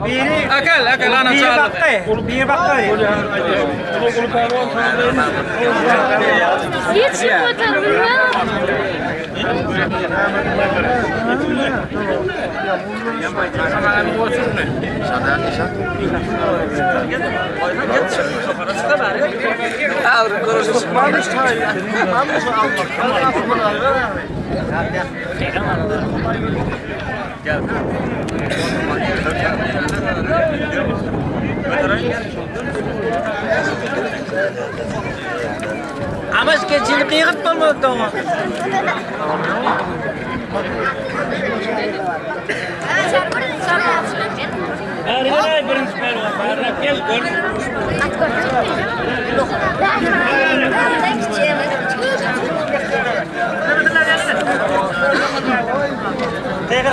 Biri Akel, akel, ana biri çaldy. bakdy. Biri bakdy. Hiç çıkmadan bilmem. Amaş geçini kıyıp olmadı ama.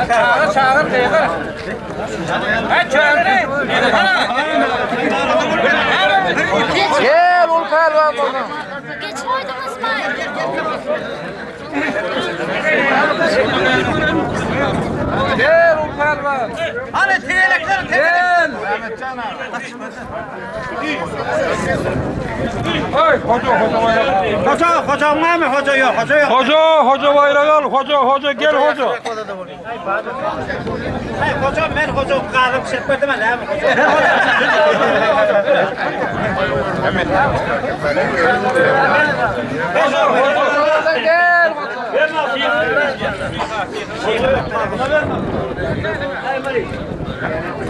Çağır, çağır, çağır. Ha, çağır. Gel ol pehlivan bana. Geç koydum İsmail. Gel ol pehlivan. Hani teyelekler Gel. Hey, hoca, hoca bayrağı. Hoca, hoca var mı? Hoca yok, hoca yok. Hoca, hoca bayrağı al. Hoca, hoca gel hoca. Hey, hoca ben hoca kalım şirketime lan hoca. Gel.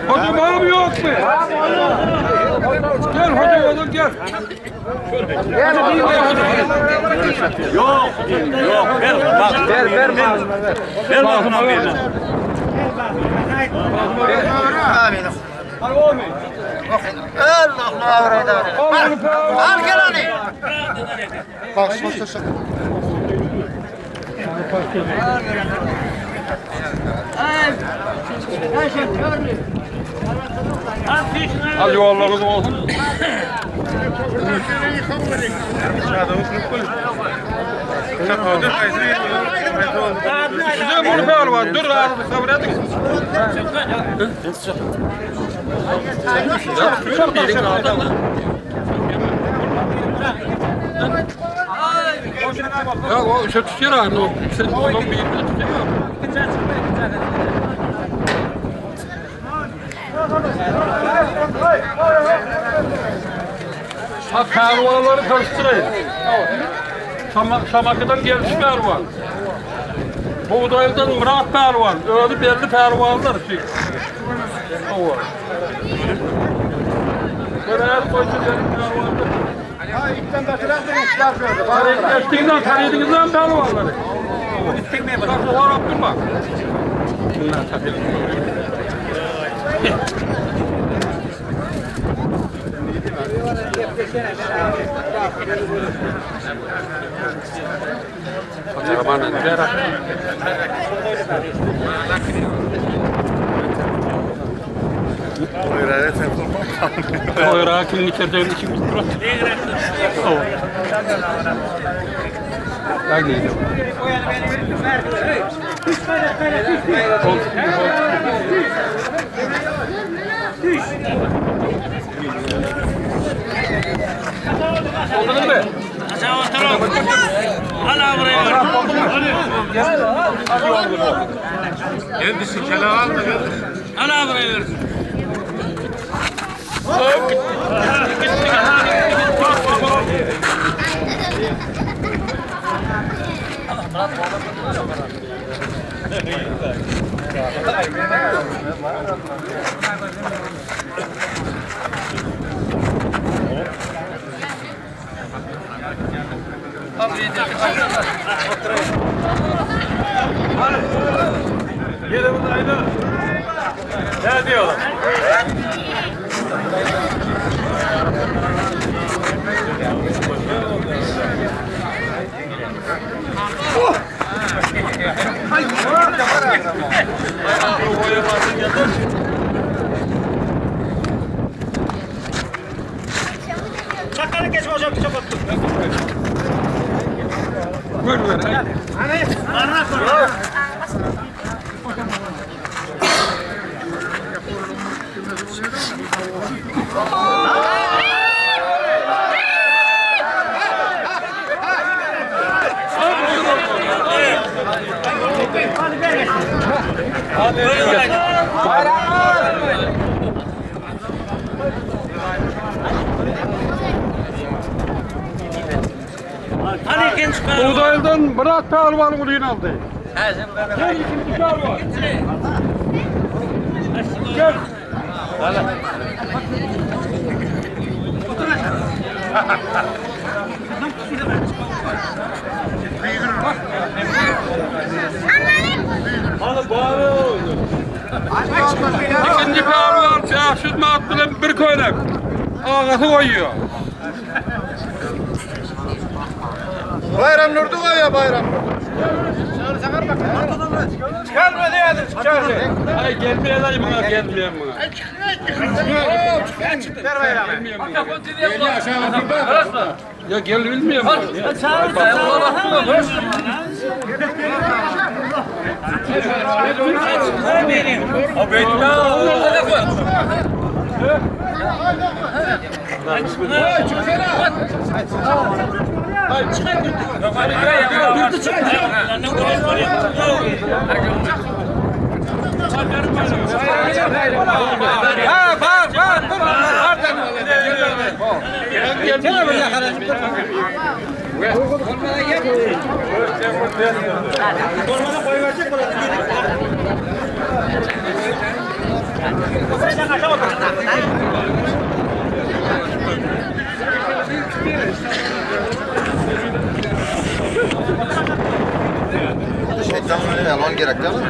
Hoca var mı yok mu? Gel hoca hoca gel. Yok, yok. Ver bak. Ver ver malzeme ver. Ver bakma bir. Al gel hani. Al yuvarlarınız olsun. Size bunu pehlivan. Dur abi sabredin. Ya o şu tutuyor abi. O sen onun bir tutuyor. Ha pehlivanları karıştırayım. Şama, Şamakı'dan gelmiş pehlivan. Buğdaylı'dan Murat pehlivan. Öyle belli pehlivanlar. Şey. O. Böyle her koydu benim pehlivanlar. Geçtiğinden tanıdığınızdan pehlivanları. Bak bu var Abdülbak. Bunlar tabii. Kameramanın Toyrağı kimin içerdiğini için biz bırak. Bak neydi? Oldu mu? Kendisi kele aldı. Yerimiz aynı. Ne diyorlar? Çakalı geçme hocam çok attım. Buyur buyur. Anlat bana. Bugdaýlydan Myrat pälwan ulyny aldy. Gel ikinji pälwan. Gel. Ikinji pälwan 500 manat bilen bir köýnek. Agasy goýýar. Bayram Nurdy goýýar Bayram Nurdy. Ay gelmeýän ay muňa gelmeýän muňa. Ya gel bilmiyorum. Ha bar bar dur. Yalan gerek değil mi?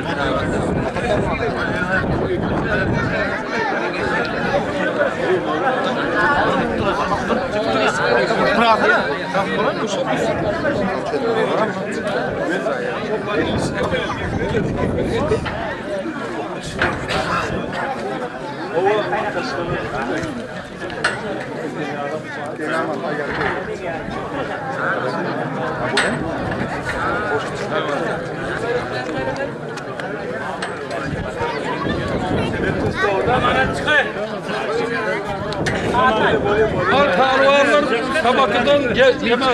Al pälwanlar Şabakydan gel yeme.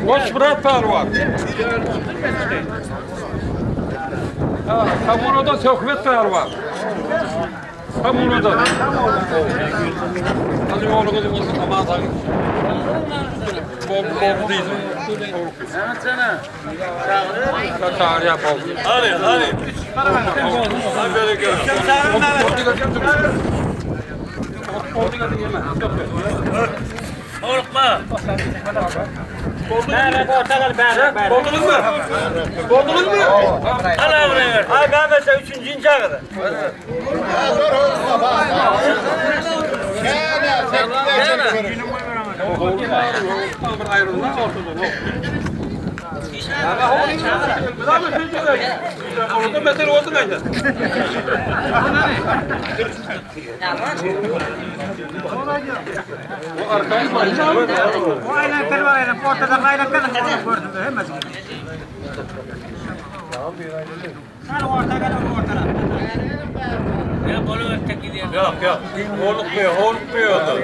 Koç Murat pälwan. Ha, Samuro'da Söhbet pälwan. Samuro'da. Hadi oğlunuz olsun aman tanrım. Bol bol değil. Çağır ya bol. Hadi hadi. Hadi böyle gör. Korkma. Bäri orta bäri bäri. Boldunuz mu? Boldunuz mu? Al buraya. Ay ben mesela üçüncü çağırdı. Orada mesele oldu bence. O aylan var aylan ortada aylan gördüm hemen. Sen orta gel ortada. Yok yok. Olmuyor, olmuyordu.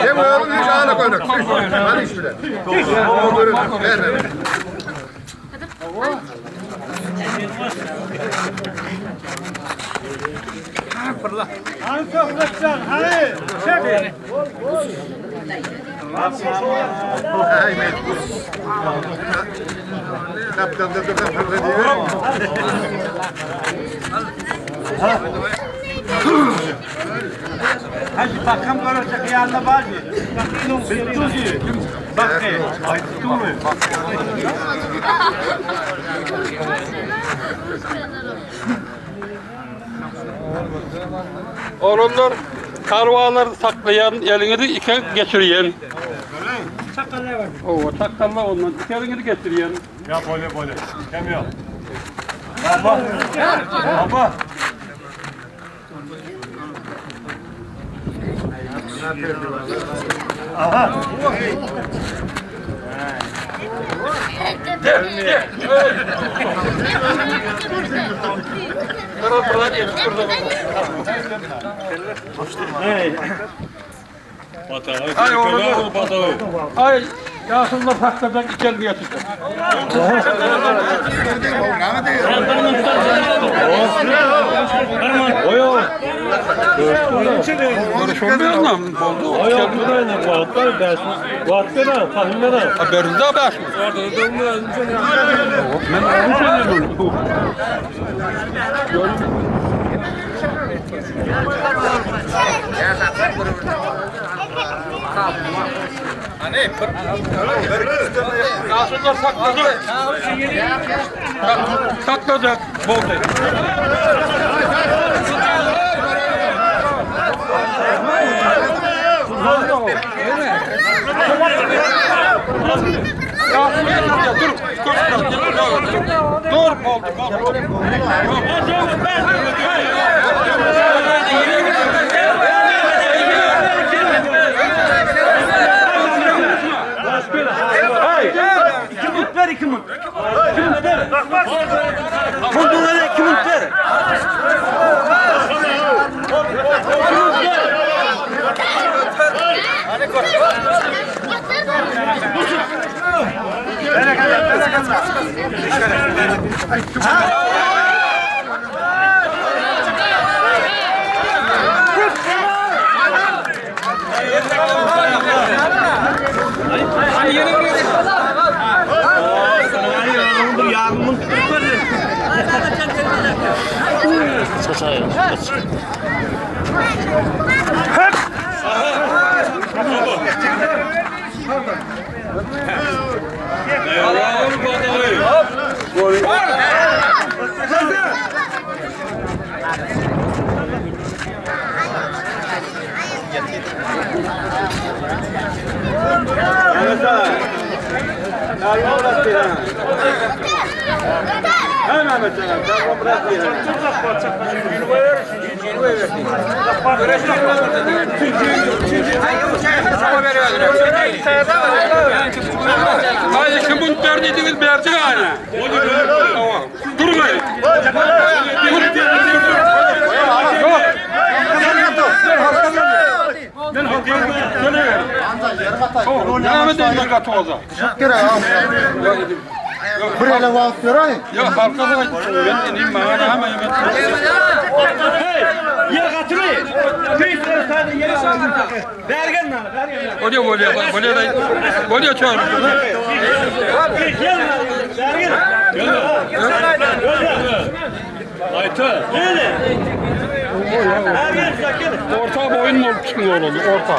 Hem oğlum hiç ağla koyduk. Hadi iş bile. Ver ver. Hey, Hadi bakalım görecek yanına var mı? Bak ay tuttu Oglanlar çarwalary saklaýan eliňizi ike geçirýän. Owa, çakalla ondan iki eliňizi geçirýän. Ya böyle böyle. Kem yok. Baba. Baba. Ay oğlum. Ay ýaşulular saklajak iki elini geçirdi. Görüşmüyor lan boldu. Haberinde baş mı? Men onu söylüyorum. Ýaşulular saklajak. Saklajak boldy. Ýaşulular dur. Dur. Dur. Dur boldy. Boldy. İki mut ver iki mut. İki mut ver. Bak bak. Bulduğuna iki mut ver. Ay iki munt berdiydiniz berdik aynı. Tamam. Durmayın. Dur, dur, dur, dur. Yok. Ben halkaya söyleyeyim. Devam edeyim bir katı olsa. Bir ele vakt berayın. Ya halka da ben ineyim bana hemen yemek. Yer katırı. Bir tane yere Bergen lan. Bergen. Oraya oraya oraya da oraya çağır. Gel lan. Bergen. Ayta. Bergen sakın. Orta boyun mu çıkıyor oğlum orta.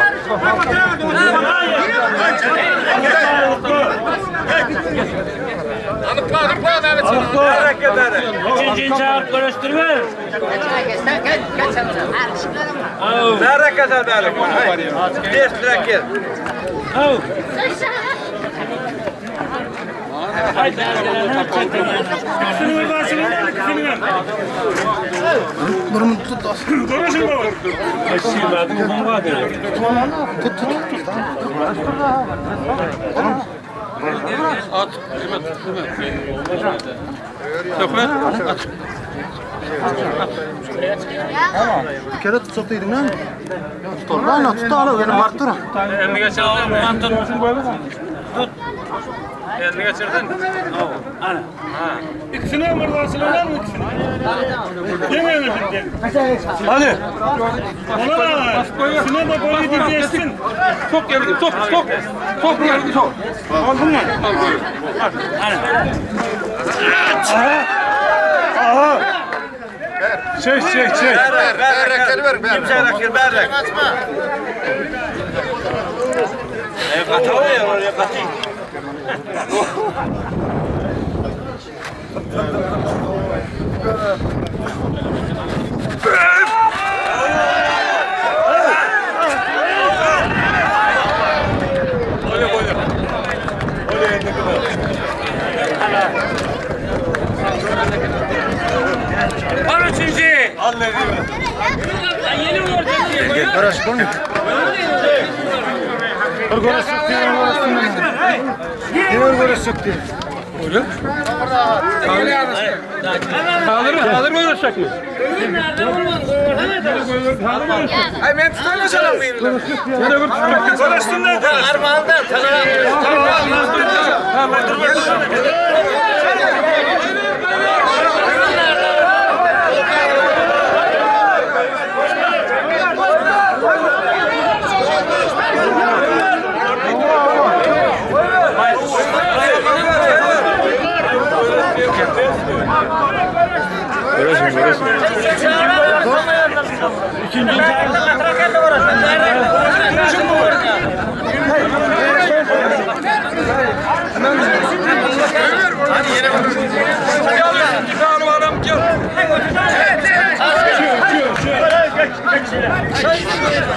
At. Evet, evet. Söhbet. At. Bir kere tutsaydın lan. Tut lan tut al benim arttıra. Elini geçirdin. Ana. İkisine vurdular mı ikisini? Demeyin şimdi. Hadi. Ona da. İkisine de golü diyeceksin. Sok geldi. Sok sok. Sok geldi sok. Aldın mı? Al böyle. Ana. Çek çek çek. Ver, ver, renkleri ver. Ver. Öyle böyle. Öyle elini kadar. Al üçüncü. Al ne diyor? Hazır mı? Hazır mı uğraşacak mı? Ay ben tutamayacağım mıyım? Karıştın da.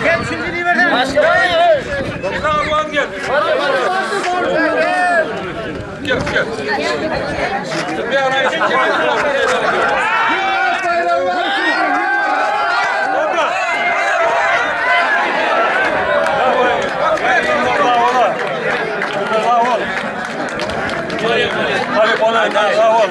Gel ikinci pehlivanım gel. Pehlivan gel. Gel gel. Bir araya Hadi kolay sağ ol.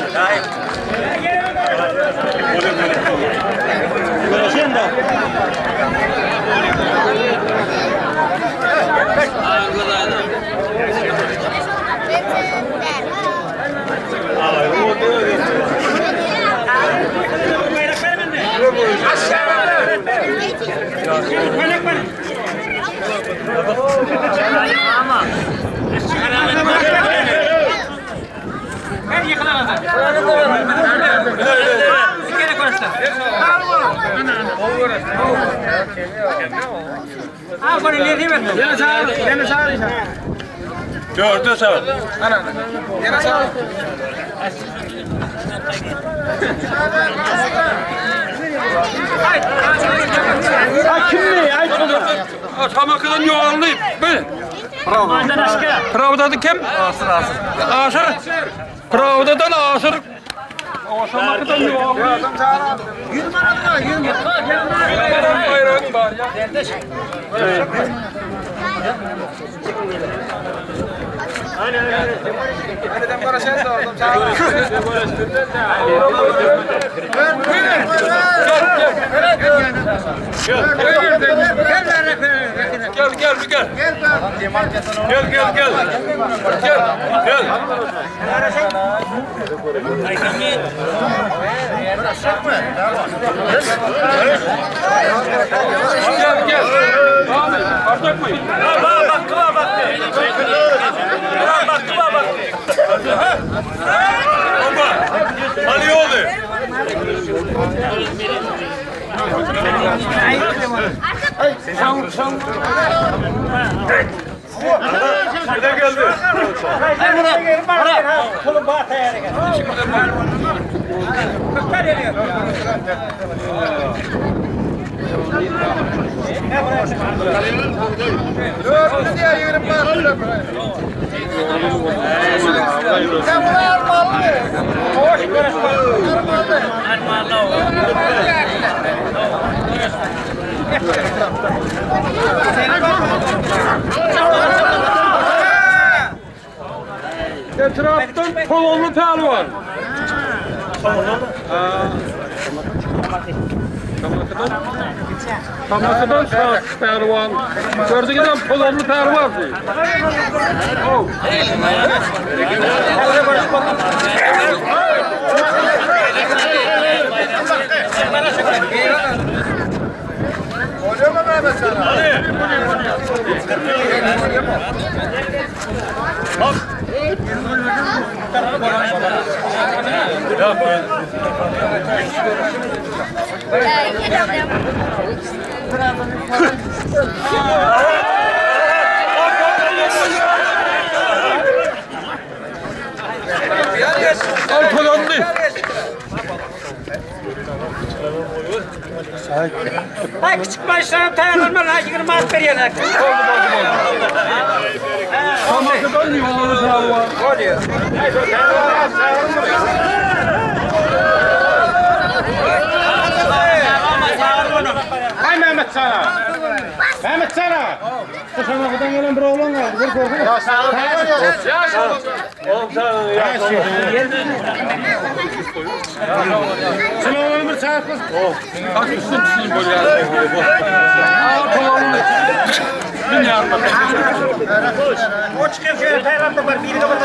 Ver yıkılan adam. Bir kere konuştu. Al bunu ileri ver. Dörde sağ. Şamakıdan yuvarlayıp böyle. Pravdadı kim? Asır Asır. Asır. Pravdadan Asır. O Şamakıdan yuvarlayıp. Bayrağın var ya. Gel gel bir gel. Gel gel gel. Gel gel. Gel gel. Abi artık mı? Bak bak bak. Bak bak bak. Baba. Hadi oldu. Ne geldi? Dörtlü diye yürüp bak. Sen bunu almalı mı? Etraftan kolonlu pehlivan. Şamahydan Şahyş pälwan. Gördüňizem tozanly pälwan. Al tozanly. Ay küçük başlarım tayarlanma lan 20 at berýän. Şamahydan ýoly pälwan. Hay Mehmet sana. Mehmet sana. Şamahydan gelen bir oglan galdy. Bir görgün. Ya sağ ol. Şuna bir çarpız. Bak üstüm tutayım böyle. Al tozanly. Bin yarma. O çıkıyor şöyle tayarlanma var. Biri de var.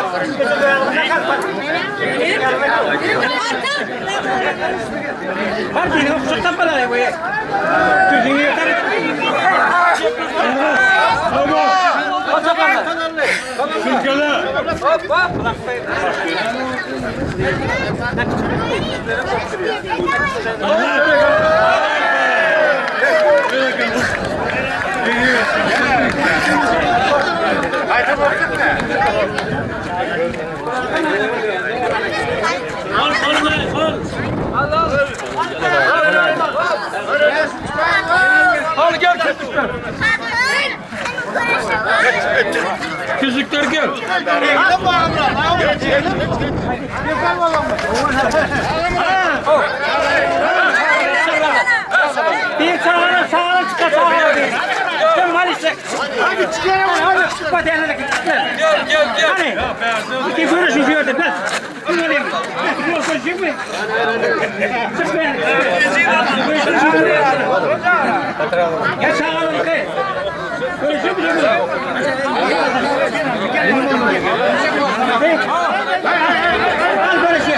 Var biri yok. Çıktan bana bu ya. Tüzüğü yeter. Hop hop. Al gel küçükler. Küçükler gel. Bir sağına sağına çıkar sağına bir. Sen var işte. Hadi çıkar hadi çıkma diyenlere gitsinler. Gel gel gel. Hani? İki görüşün gördüm ben. Göreyim. Yoksa çıkma. Çıkma. Gel sağına gel. Görüşün mü? Al görüşü.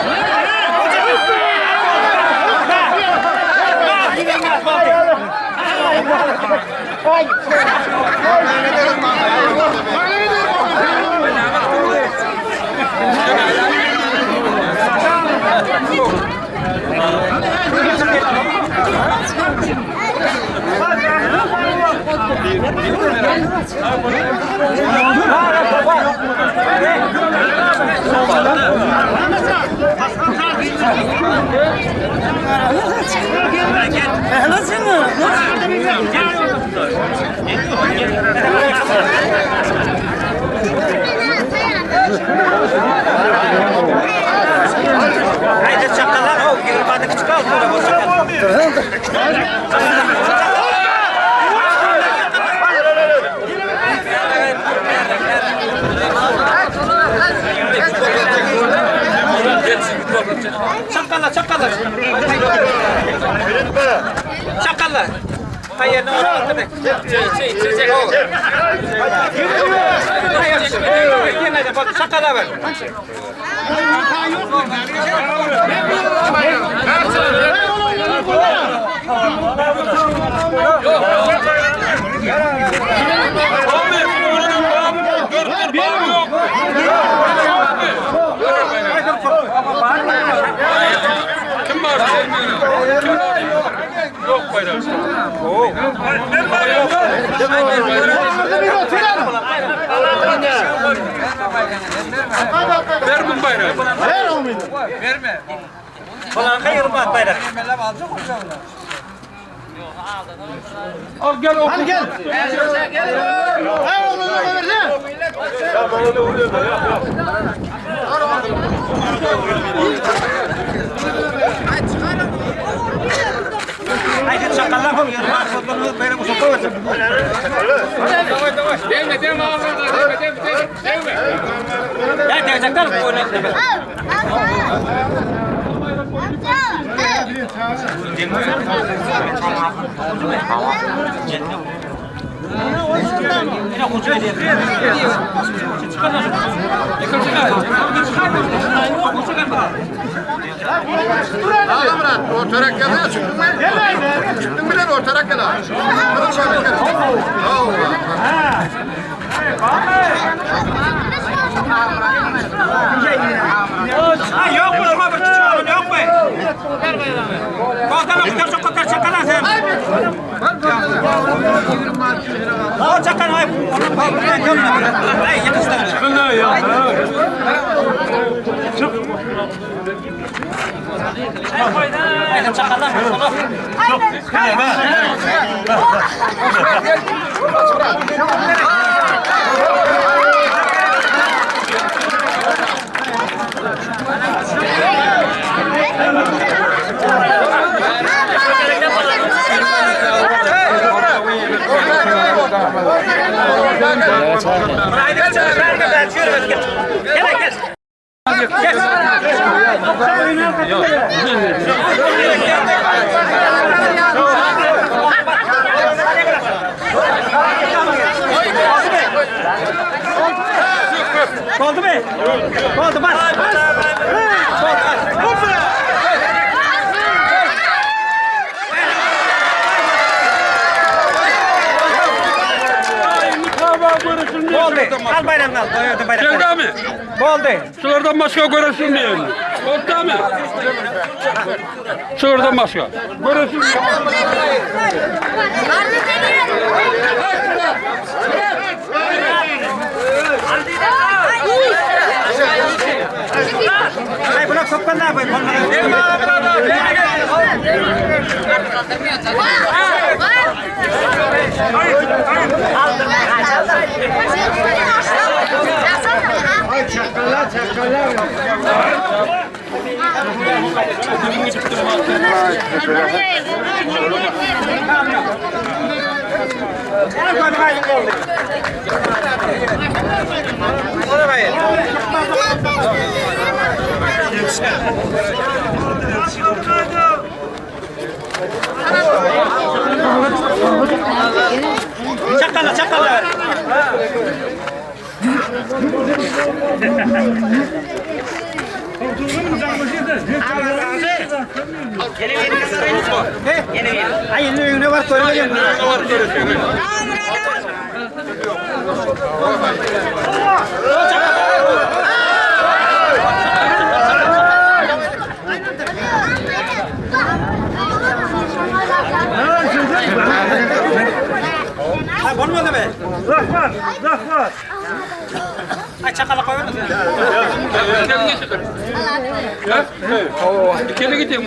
Haydi çakallar o girmedi küçük al böyle bu çakal. Çakalla çakalla. Çakalla. Hayır ne oldu demek. Çek çek çek. Hayır. Bak çakala ver. Abi oğlum dur dur bağım yok. Kim var? Kim var? Yok bayrak. Ver bu bayrağı. Falan hayır bak bayrak. Al gel oku. Hadi gel. Hay oğlum da versene. Haydi çakallar o girmez. Böyle bu sokağa. Değme değme abi. Değme değme değme. Ya diyecekler bu ne? Amca. Amca. Agamyrat, ortarak gel. Çıktın mı? Çıktın bilen ortarak gel. Ha yok mu? Şuna bir küçük oğlum yok mu? Koltana tutar çok kadar çakala sen. O çakan ay. Ay yetiştir. Ay çakala. Gel gel. Oldu mu? Oldu bas. Oldu. Oldu. Al bayramını al. Bayramını bayram. Geldi mi? Oldu. Şulardan başka görüşülmüyor. Oldu mi? Şulardan başka. Görüşülmüyor. Ay buna kopkan ne yapayım? Ay çakallar çakallar. Çakala çakala. Ay elini önüne var koyalım. Ha olmadı mı? Rahmat, rahmat. Ay çakala koyalım. Kele gideyim.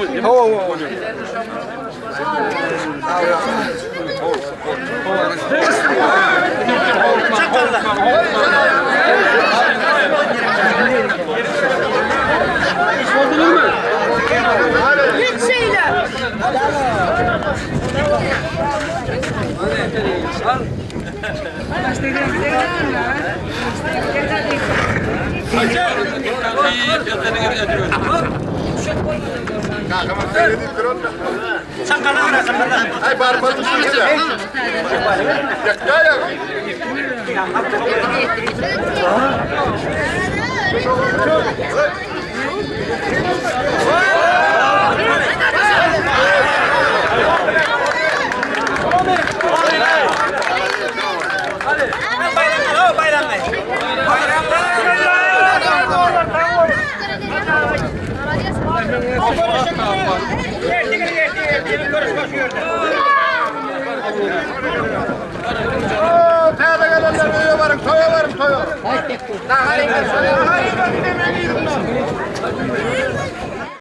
Çakala. Oldu mu? Çakala var çakala. Ay barbar düşüyor. Ya ya. Al bayramını al bayramını. Geçti geçti geçti. Görüş koşuyordu. Täze gelenler öýe barın, toýa barın, toýa.